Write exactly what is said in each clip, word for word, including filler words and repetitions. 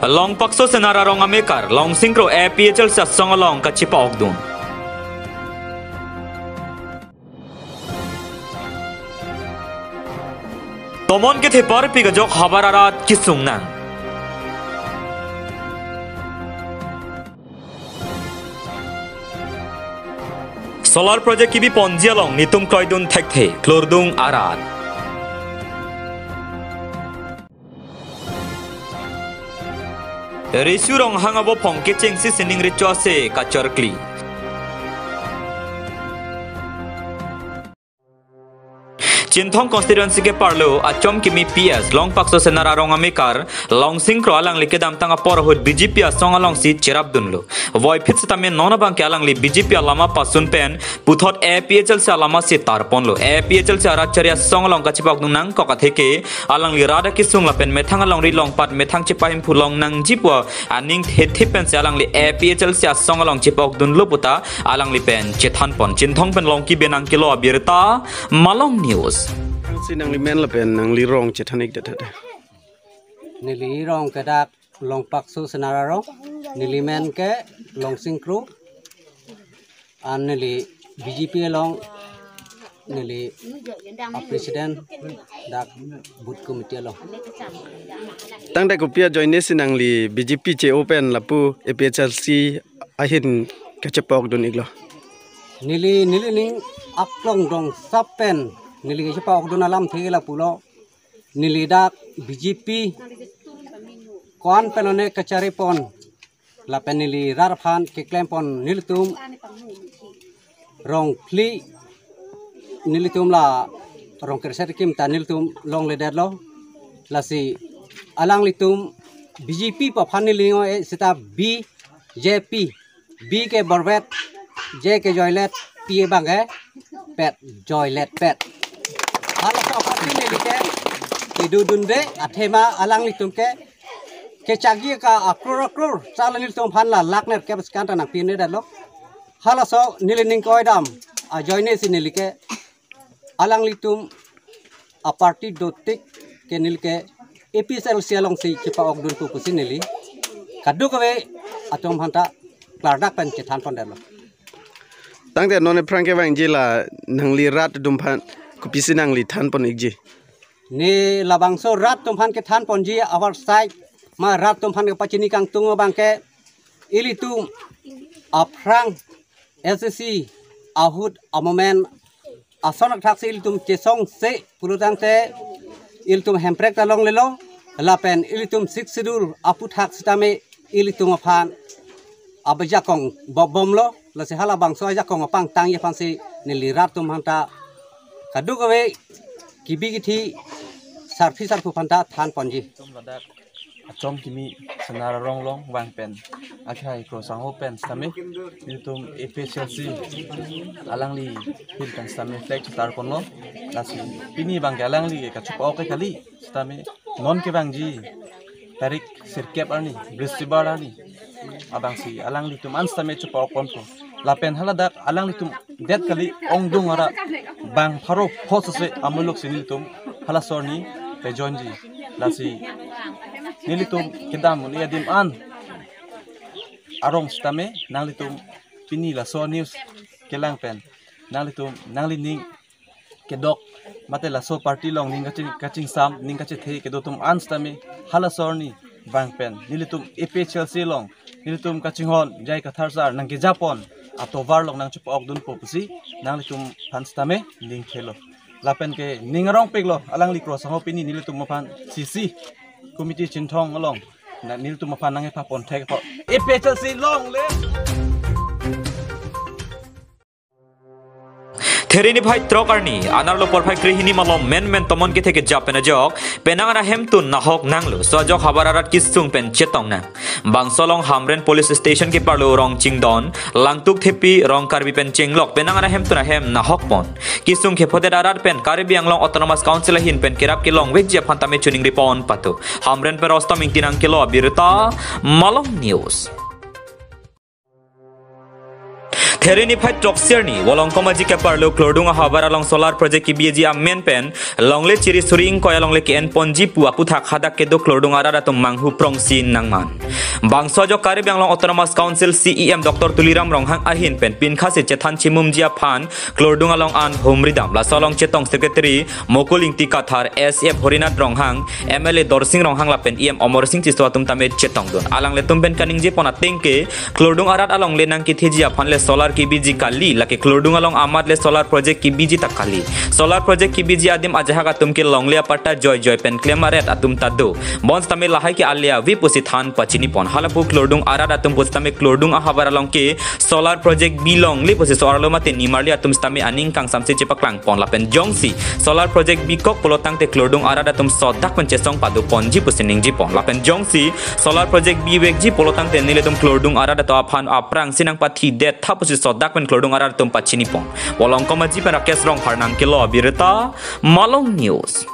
Longpakso Senar arong amekar Longsing Kro A P H L C asong along kachepa-okdun. Tomon kethe parpik ajok havar arat kesung nang. Solar project kebi ponji along netum kroidun thekthe, klordung arat. Riso Ronghang abophong kechengsi sining recho ase kachorkli. Chinthong constituency keparlo Achom Kimi P S Longpakso Senar arong amekar Longsing Kro alangli kedamtang apor ahut B J P asong alongsi cherapdunlo. Voiphit sitame non abangke alangli B J P alama pasun pen puthot A P H L C alama si tarponlo. A P H L C arat chari asong along kachepa-okdun nangkok atheke alangli rat akesung lapen methang alongri longpat methang chepahemphu long nangji pu aning thethe pensi alangli A P H L C asong along chepa-okdunlo puta alangli pen chethanpon. Chinthong pen Longki Benang kelo abirta, Malong News. Si nangli men lapen nangli rong chethan-ik det tha. Neli rong ke dak Longpakso Senar arong, neli men ke Longsing Kro, an neli B J P along, neli a president dak booth committee along. Tangte kopi ajoine si nangli B J P che-o pen lapu A P H L C ahin kachepa-okdun-iklo? Neli, nelining aklong dong sap pen neli kachepa-okdun alamthe lapulo. Neli dak B J P ko-an pen lone kacharipon lapen neli rat aphan keklempon nelitum rong phli, nelitum la rong kre-set kim ta nelitum longledetlo. Lasi alanglitum B J P pu aphan neli ngo-e seta B J P, B ke borvet, J ke joilet, P abangke pet, joilet pet. Halaso aphan neli ke kedodunde, athema alanglitum ke kechagi ka akror akror, sala nelitum aphan la lakh nerkep sekan ta nangpinedetlo. Halaso nelining koidam ajoine si neli ke alanglitum a party dotik ke neli ke A P H L C alongsi chepa-okdunpo pusi neli kadokave atum aphanta klardak pen chethanpondetlo. Tangte non aphrang kevangji la nangli rat atum aphan kopisi nangli thanpon-ikji? Ne labangso rat atum aphan kethanponji avar sai ma rat atum aphan kepachini kangtung abangke ilitum aphrang S C C ahut amomen ason athak si ilitum chesong se pulotangte ilitum Hemprek ta longlelo, lapen ilitum Sixth Schedule aputhak sitame ilitum aphan abajakong bobomlo, lasi halabangso ajakong apangtangji aphansi neli rat atum aphanta kadokave kebi kethe sarpi sarpo aphanta thanponji. Achom Kimi Senar arong along vang pen akhai kro sangho pen sitame nelitum A P H L C alangli ahin pen sitame flag chetarponlo. Lasi pini abangke alangli ke kachepa-ok kali sitame non kevangji tarik sirkep arni, Bristibar arni abangsi alanglitum an sitame chepa-okponpo. Lapen haladak alanglitum det kali ongdung arat bang pharo phos ase amuluk si nelitum halaso arni pejoinji. Lasi nelitum kedam un-e adim an arong sitame nanglitum pini laso news kelang pen nanglitum nanglining kedok mate laso party along ning kaching, kachingsam, ning kachethe kedo atum an sitame halaso arni vang pen nelitum A P H L C along nelitum kachinghon J I Kathar sir nangkejapon atovar along nangchepa-okdunpo pusi nanglitum aphan sitame ningthelo. Lapen ke ning arongpiklo alangli kro sangho pini nelitum aphan C C committee Chinthong along na nelitum aphan nangkepapon thekpo. A P H L C long live. Theri niphai throk arni anerlo porphai krehini malom menmen tomon kethe keja pen ajok penang an ahemtun nahok nanglo, so ajok havar arat kesung pen chetong nang. Bangso along Hamren Police Station keparlo rong Chingdon, Langtuk Thepi, rong Karbi pen chenglok penang an ahemtun ahem nahokpon. Kesung kephodet arat pen Karbi Anglong Autonomous Council ahin pen kerap kelongvekji aphan tame choningri pon pato. Hamren pen Rostom Ingti nangkelo abirta, Malong News. There niphai throksi arni Volongkom Aji keparlo Klordung ahavar along solar project kebiji amen pen longle chiri suri ingkoi alongle ke-en ponji pu aputhak hadak kedo Klordung arat atum manghu prongsi nangman. Bangso ajok Karbi Anglong Autonomous Council C E M Doctor Tuliram Ronghang ahin pen pinkhasi chethan chimumji aphan Klordung along an humridam. Laso along chetong Secretary Mukul Ingti Kathar, S E F Horinath Ronghang, M L A Dorsing Ronghang lapen E M Amarsing Tisso atum tame chetongdun. Alanglitum pen kaningje pon ateng ke Klordung arat alongle nangketheji aphan le solar kebiji kali, lake Klordung along amat le solar project kebiji ta kali. Solar project kebiji adim ajahak atum ke longle aparta joijoi pen klem aret atum ta do. Bonsitame lahai ke ale ave pusi than pachini pon. Halapu Klordung arat atum pusitame Klordung ahavar along ke solar project bi longle pusi so-arlo mate nimarli atum sitame aning kangsamse chepaklang pon lapen jongsi solar project bikok pulotangte Klordung arat atum sodak pen chesong pado ponji pusi ningje pon lapen jongsi solar project bivekji pulotangte nelitum Klordung arat atum aphan aprangsi nangpathi detha pusi sodak pen Klordung arat atum pachini pon. Volongkom Aji pen Rakesh Rongphar nangkelo abirta, Malong News.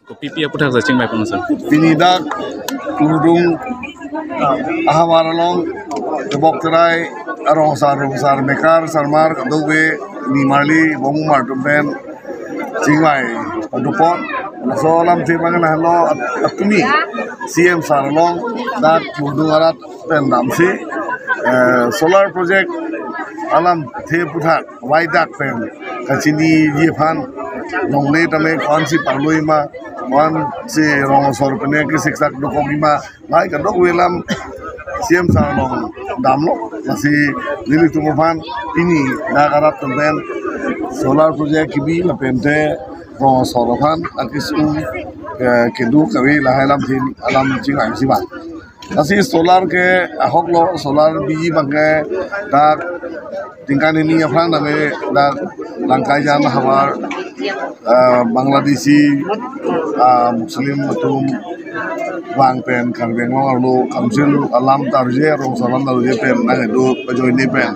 Kopi pi aputhak sa chingvai pon sir? Pini dak Klordung ahavar along tebok terai arong sar rong sar mekar sarmar kadokave nimarli bongmar atum pen chingvai pado pon. Laso alamthe abang lahelo at-, atumi C M sir along dak Klordung arat pen damsi, eh, solar project alamthe aputhak vaidak pen kachiniji aphan longle tame ko-ansi parloi ma, ko-ansi rong asor pen kesiksak dokok ma, lahai kadokave alam C M sir along damlo. Lasi nelitum aphan pini dak arat atum pen solar project kebi lapente rong asor aphan akesung, eh, kedo kave lahai alamthe alam chingvai si ba. Lasi solar ke ahoklo, solar biji abang ke dak tingkan hini aphrang tame dak Langkaijan ahavar, ah, Bangladeshi, ah, Muslim atum vang pen Karbi Anglong arlo council alam ta arje, rong asor alam ta arje pen nangkedo pajoine pen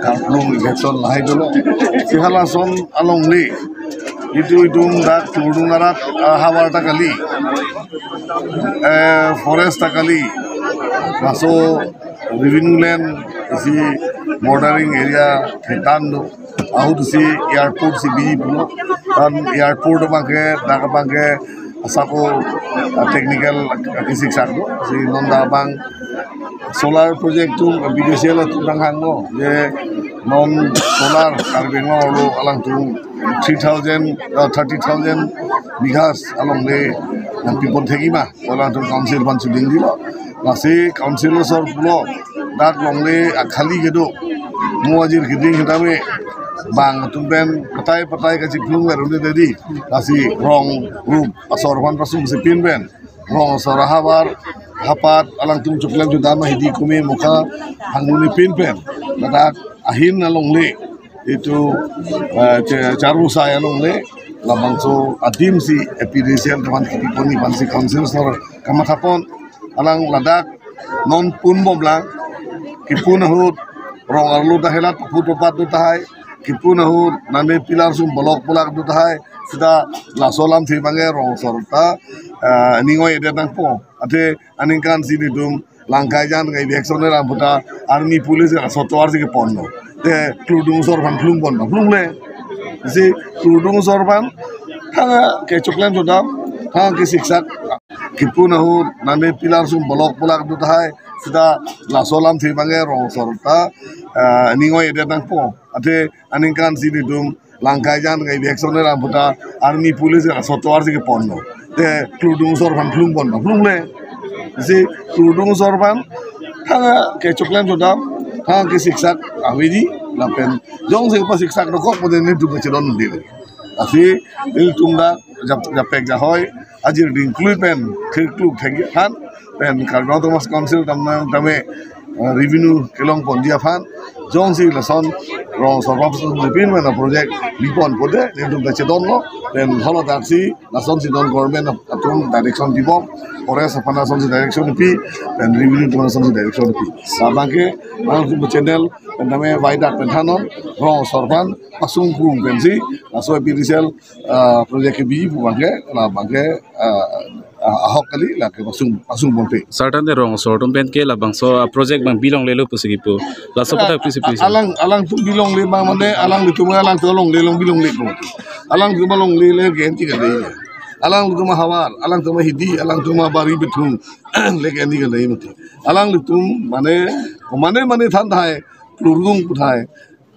kangklung election lahai dolo. Si halason alongle itum itum dak Klordung arat, ah, havar ta kali, eh, forest ta kali, laso revenue land isi bordering area ketan do, ahut si airport si biji pulo, tan airport abang ke dak abang ke asako, ah, technical kesiksak do, si non dak abang solar project atum B D C L atum nanghanglo je non solar Karbi Anglong arlo alangtum three thousand, uh, thirty thousand bighas alongle nangpi pon thekji ma, alangtum council aphan chuding dilo. Lasi council asor pulo dak longle akhali kedo mo ajir keding kedame bang atum pen patai patai kachiphlung ver unde dedi. Lasi rong rup asor aphan pasung sepin pen rong asor ahavar hapat alangtum choklem chodam ahidi kumi mukha hangni pin pen ladak ahin alongle itum, eh, che-, charusai alongle labangso adim si A P D C L teman kipi pon aphan si council asor kamatha pon. Alang ladak non pun bomlang, kipun ahut rong arlo ta helat put papat do tahai, kipun ahut nane pillar sum bolok bolak do tahai, sita laso alamthe abang ke rong asor ta, eh, ningoi edet nangpo. Athe aningkan si nelitum Langkaijan kai election alam puta army police ka sotovar si kepon lo. Te Klordung asor aphan phlung pon ma, phlungle. Si Klordung asor aphan thang kechoklem chodam, thang kesiksak, kipun ahut nane pillar sum bolok bolak do tahai, sita laso alamthe abang ke rong asor ta, ah, ningoi edet nangpo. Athe aningkan si nelitum Langkaijan kai election alam puta army police ka sotovar si kepon lo. Te Klordung asor aphan phlung pon ma, phlungle. Si Klordung asor aphan thang kechoklem chodam, thang kesiksak aveji lapen jongsi pasiksak dokok pu nelitum kachedon dilo. Lasi nelitum dak jap-, japek jahoi ajir dingklui pen khirkluk thekji aphan pen Karbi Anglong Autonomous Council tam nang tame, eh, revenue kelong ponji aphan jongsi lason rong asor aphan pasung pin pen project bi pon pote nelitum ta chedon lo pen holo daksi lason si non government atum direction dibom, forest aphan lason si direction pi pen revenue atum lason si direction pi. Labang ke alangtum channel pen tame vaidak pen thanon rong asor aphan pasung kung pensi laso A P D C L, ah, project kebi pu abang ke, labang ke, ah, ah, ahok kali, lake pasung, pasung ponpe. Sir, tangte rong asor atum pen ke labangso a project abang bilonglelo pusi kipu. Laso aputhak pisi pisi. Alang, alangtum bilongle abang mane, alanglitum, alangtum longle, long bilongle ko. Alangtum longle le ke-en ti kali. Alangtum havar, alangtum hidi, alangtum bari bithung, le ke-en ti kali mati. Alanglitum mane, mane mane than thai, klurdung pu thai.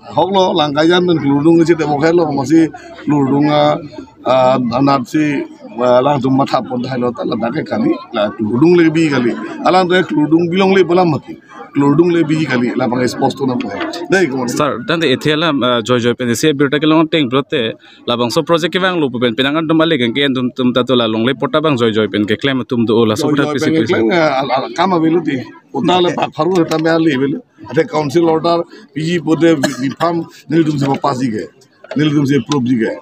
Ahoklo, Langkaijan pen klurdung isi te mokhe lo, masi klurdung a, ah, anat si, ah, alangtum matha pon thailo ta ladak ke kali, la klurdung le bi kali. Alangtum klurdung bilongle pu alam mati. Klurdung le bi kali, labang expose to na po. Dei ko. Sir, tangte ethe alam, ah, joi joi pen isi abirta kelong teng pulote, labangso project kevanglo pu pen penang atum ale ke, ke atum tum ta dola longle patta abang joi joi pen keklem atum do, laso aputhak pisi pisi. Klem, ah, al, al, kam avelo ti. Patta le pak pharu ta me ali avelo. Athe council order piji pute bifam nelitum si pass ji ke. Nelitum si approve ji ke.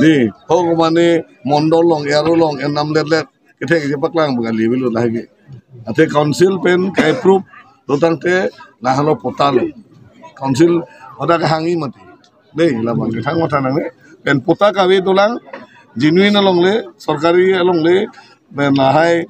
Ni, ho ko mane mondol along, area along, enam let let. Kethek je paklang bukan level lo lahai ke. Athe council pen ke-approve lo tangte lahelo patta lo. Council order kehangji mati. Dei, labang kethang matha nangne. Pen patta kave dolang, genuine alongle, sorkari alongle, pen lahai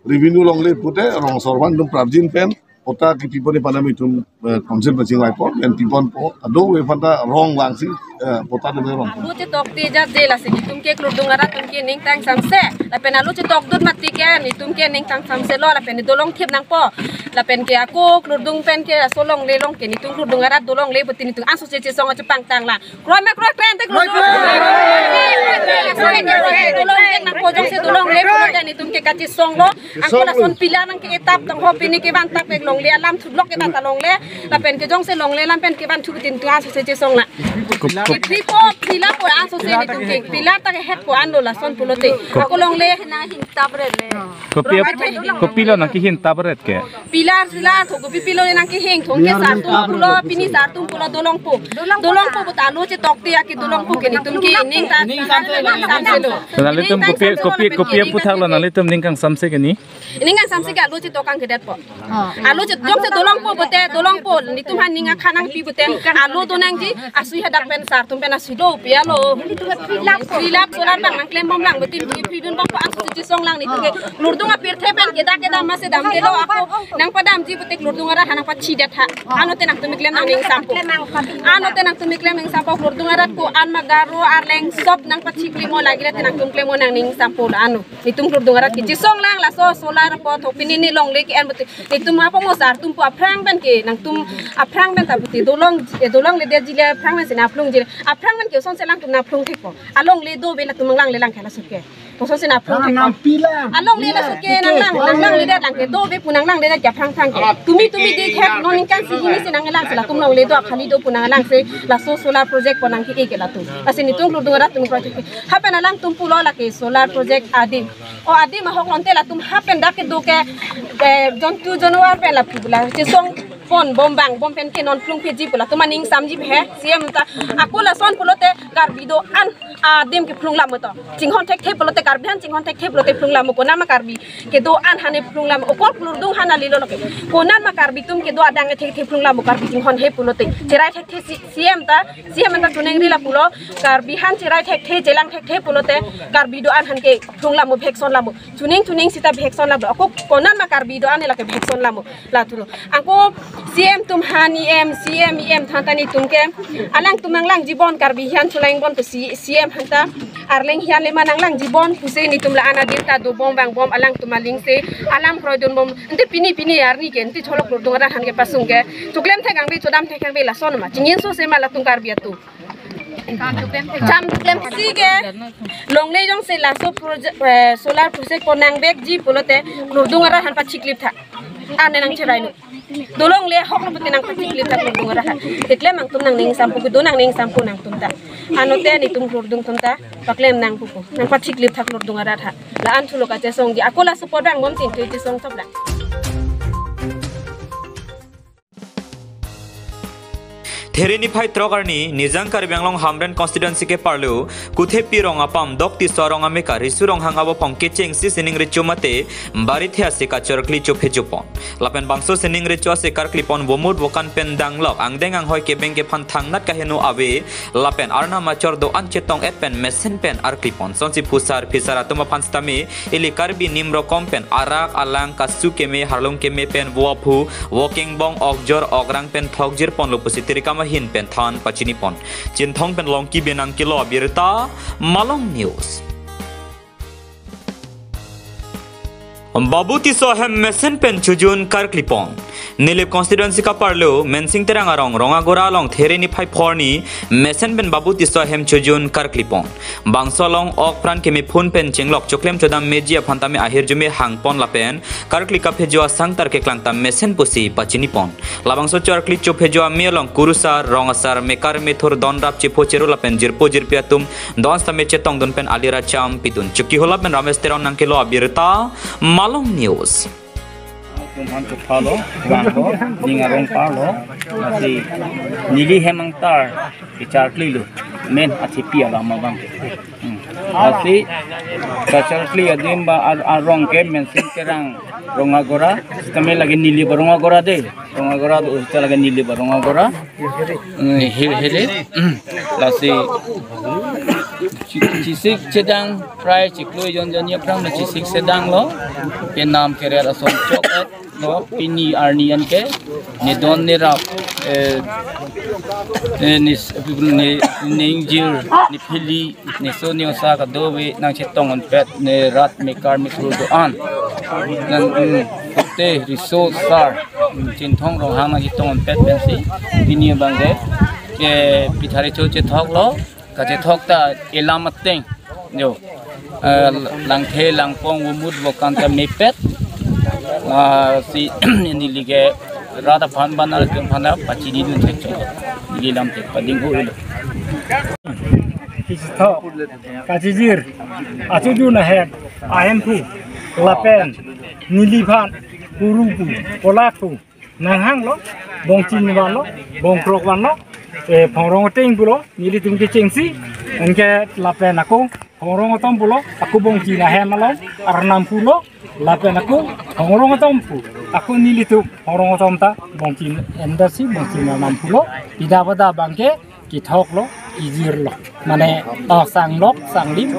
revenue alongle pute, rong asor aphan atum prapjin pen, patta kipi pon ni panam itum, eh, council pen chingvai pon, pen pi ponpo, ado ve aphan ta rong vangsi, eh, patta do rong. Alo chetok te jat je lasi netum ke klurdung arat atum ke ning tang samse, lapen alo chetok dut mati ke netum ke ning tang samse lo, lapen ne dolong thip nangpo, lapen ke ako klurdung pen ke aso longle along ke netum klurdung arat dolongle puti netum anso che chesong chepangtang la. Kroi ma kroi kroi ante kroi. Kroi, kroi, kroi. Dolongle nangpo jongsi dolongle pulote netum ke kachesong lo. Ako lason pillar nangke-etap tangho pini kevan tap ke longle alam thublok kevan ta longle. Lapen ke jongsi longle alam pen kevan thu tin tu anso che chesong na. Kup, kup. Ke tripo pillar po anso che netum ke. Pillar ta ke het po an lo lason pulote. Kup. Ako longle na hin tap re le. Kopi, kopi lo nangkehin tap ret ke? Pillar, pillar, thok kopi pilo nangkehing, thong ke sartum pulo, pini sartum pulo dolongpo. Dolongpo puta alo chetok te ake dolongpo ke netum ke ning ta. Ning samse lo. Nanglitum kopi, kopi, kopi aphuthak lo nanglitum ning kangsamse ke ni? Ning kangsamse ke alo chetok kangkedetpo. Alo chetok se dolongpo pute, dolongpo, netum aphan ning akha nangpi pute, alo donangji, asui hadak pen sartum pen asui do, pi alo. Pillar solar abang nangklembom lang, betim di pidun bang po anso chesong lang netum ke. Klurdung apirthe pen kedak kedam masi damdelo ako nangpadamji pute klurdung arat aphan nangpachidet ha. Ano te nangtum keklem nangning sampo. Ano te nangtum keklem ning sampo klurdung arat ko-an ma Garo Arleng sop nangpachikli mo lagi le te nangtum klem mo nangning sampo la ano. Netum klurdung arat ke chesong lang laso solar po thok pini ne longle ke-en pute. Netum apong mo sartum pu aphrang pen ke nangtum aphrang pen ta pute dolong, eh, dolongledetji le aphrang pen si nangphlungji le. Aphrang pen ke osonsi alangtum nangphlung thekpo. Alongle dove latum nanglangle lang ke laso ke. Kosonsi nangphlung thek. Nang pillar. Alongle laso ke nanglang, nanglang ledet lang ke dove pu nanglang ledet ke aphrang aphrang ke. Tumi tumi di khek non ningkan si hini si nanglang si latum longle do akhali do pu nanglang si laso solar project po nangke-e ke latum. Lasi netum klurdung arat atum project ke. Hapen alangtum pulo lake solar project adim. O adim ahok lonte latum hapen dak kedo ke, eh, jontu januar pen lapu la chesong pon bom bang bom pen ke non phlung pheji pu latum aning samji he C M ta. Ako lason pulote Karbi do-an adim kephlung lam to. Chinghon thekthe pulote Karbi aphan chinghon thekthe pulote phlung lam, konat ma Karbi kedo-an aphan ne phlung lam, okol klurdung aphan kalilo lo ke. Konat ma Karbi atum kedo adang thekthe phlung lam Karbi chinghon he pulote. Cherai thekthe si-, C M ta, C M ta kuneng ri lapulo, Karbi aphan cherai thekthe, chelang thekthe pulote, Karbi do-an aphan ke phlung lam, bhekson lam. Chuning chuning sita bhekson lam. Ako konat ma Karbi do-an lake bhekson lam. Latulo. Ako C M atum aphan E M, C M, E M aphan ta netum ke. Alangtum nanglangji bon Karbi aphan chulang bon pu si-, C M aphan ta. Arleng aphan le ma nanglangji bon pusi netum la-an adim ta dobom vangbom alangtum aling si alam kroidunbom. Ante pini pini arni ke ante cholok klurdung arat aphan kepasung ke. Choklem thek kangve chodam thek kangve lason ma. Chingin so se ma latum Karbi atum. Cham choklem si ke longle jongsi laso project, eh, solar project po nangvekji pulote klurdung arat aphan pachiklip tha. Ane nangcherai nu. Dolongle ahok lo pute nangpachiklip tha klurdung arat aphan. Keklem nangtum nangning sampo, kedo nangning sampo nangtum ta. Ano te netum klurdung atum ta paklem nangpo, nangpachiklip tha klurdung arat aphan. La-an thulo kachesongji, ako la support vangbom tin ke chesong sop la. There niphai throk arni, Nijang Karbi Anglong Hamren constituency ke-arlo, Kuthepi Rong apam Dok Tisso arong amekar Risu Ronghang abophong kechengsi sining recho mate, barithe ase kacharkli chophe jopon. Lapen bangso sining recho ase karklipon vomut vokan pen danglok, angdeng anghoi kebeng kephan thangnat kaheno ave, lapen arnam achor do-an chetong-et pen mesen pen arklipon. Sonsi phusar phisar atum aphan sitame, ili Karbi nim rokom pen arak alang kasu keme harlung keme pen vo aphu, vo kengbong okjor okrang pen thokjir ponlo pusi tirikam ahin pen than pachinipon. Chinthong pen Longki Benang kelo abirta, Malong News. Babu Tisso ahem mesen pen chojun karklipon. Nilip constituency ke-arlo, Mensing Terang arong, Rongagora along there niphai phor arni, mesen pen Babu Tisso ahem chojun karklipon. Bangso along ok pran keme phun pen chenglok choklem chodam meji aphan tame ahirjume hangpon lapen karkli kaphejo asang tar keklang ta mesen pusi pachinipon. Labangso charkli chophejo ame along kurusar, rong asar, mekar methur donrap chepho cheru lapen jirpo jirpi atum don sitame chetongdun pen alira cham pidun. Chokihola pen Ramesh Terang nangkelo abirta, Malong News. Atum aphan chophalo, vanglo, ning arong parlo, lasi neli hem angtar kecharklilo, men athepi alam abang. Hmm. Lasi kacharkli adim ba ar-, arong ke Mensing Terang Rongagora, sitame lake neli ba Rongagora de, Rongagora do sita lake neli ba Rongagora. Hmm, he-, here. Hmm. Lasi chi-, chisik chedang prai chiklo jon jon aphrang na chisik sedanglo. Penam keret ason chok-et lo, pini arni anke, ne don ne rap, eh, eh, ne s-, ne, ne ingjir, ne phili, ne so ne osa kadokave nangchetong onpet, ne rat mekar methur do-an. Nang, mm, kote riso sar, mm, Chinthong Ronghang nangchetong onpet pensi, pini abang ke, ke pithari cho chethoklo, kachethok ta elam ateng. Jo. Eh, langthe langpong vomut vokan ta mepet. Lasi neli ke rat aphan ba nanglitum aphan pachinidun thekcho. Neli lam thek pading ho ilo. Kachethok, kachijir, achojun ahem, ahemphu, lapen, neliphan, kurupu, kolakpu, nanghanglo, bongchin vanlo, bongkrok vanlo, eh, phongrong ateng pulo, nelitum kechengsi, anke lapen ako, phongrong atom pulo, ako bongchin ahem along, arnam pulo, lapen ako, phongrong atom pu, ako nelitum, phongrong atom ta, bongchin endasi, bongchin arnam pulo, pida pada abang ke, kethoklo, ijirlo. Mane, oh, sanglok, sanglim,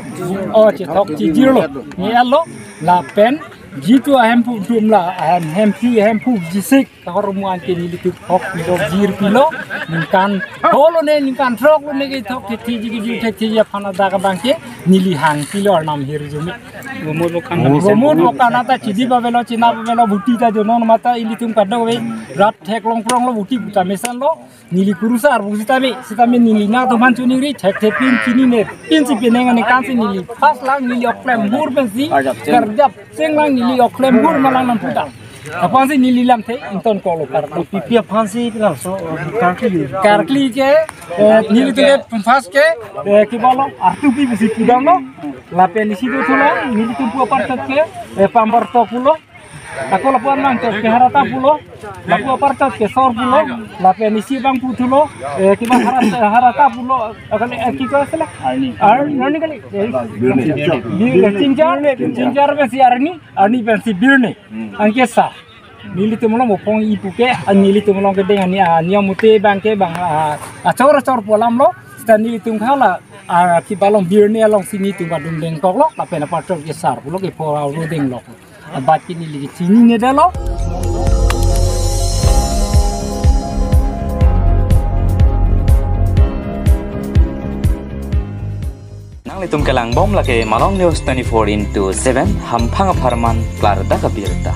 oh, chethok, chijirlo. Ni alo, lapen, jitu ahemphu atum la, ahem, hemphi, hemphu, jisik, kahormu anke nelitum thok, pilo, jir, pilo, ningkan, tholo ne, ningkan throklo ne kethok, thekthe, jigi, jigi, thekthe, aphan adak abang ke, neli hang, pilo, arnam hirjume. Vomut vokan. Vomut vokan ata chidi ba velo, china ba velo, buti ta jonon mata, ilitum kadokave, rat theklong kronglo, buti buta mesenlo, neli kurusar pu sitame, sitame neli nangtum aphan choningri, thekthe pin chinine, pinsi penang ani kansi neli, pas lang neli oklem hur pensi, karjap cheng lang neli oklem hur malang nam puta. Aphansi neli lamthe, ingtonkoklo kar. Pi pi aphansi pila so, karkli. Karkli ke, eh, nelitum ke pas ke, eh, kibalo, artu pi bisi pidamlo, lapen isi do thulo, nelitum pu apartok ke, eh, pambartok pulo, ako lapu amang ke, ke harata pulo, lapu apartok ke sor pulo, lapen isi abang pu thulo, eh, kiba harata, harata pulo, akan, eh, kiko sila? Arni. Ar-, arni kali? Eh, birne. Bir-, chinchar, chinchar pensi arni, arni pensi birne. Hmm. Anke sa. Nelitum along mo phong ipu ke, ah, nelitum along kedeng ani, ah, niam mute abang ke bang, ah, achor achor pu alamlo, sita nelitum khala, ah, kiba along birne alongsi nelitum kadun dengkoklo, lapen apartok ke sar pulo ke pora ro denglo. Abat ke neli kechinine detlo. Nanglitum kelangbom lake Malong News twenty-four into seven, hamphang apharman klardak abirta.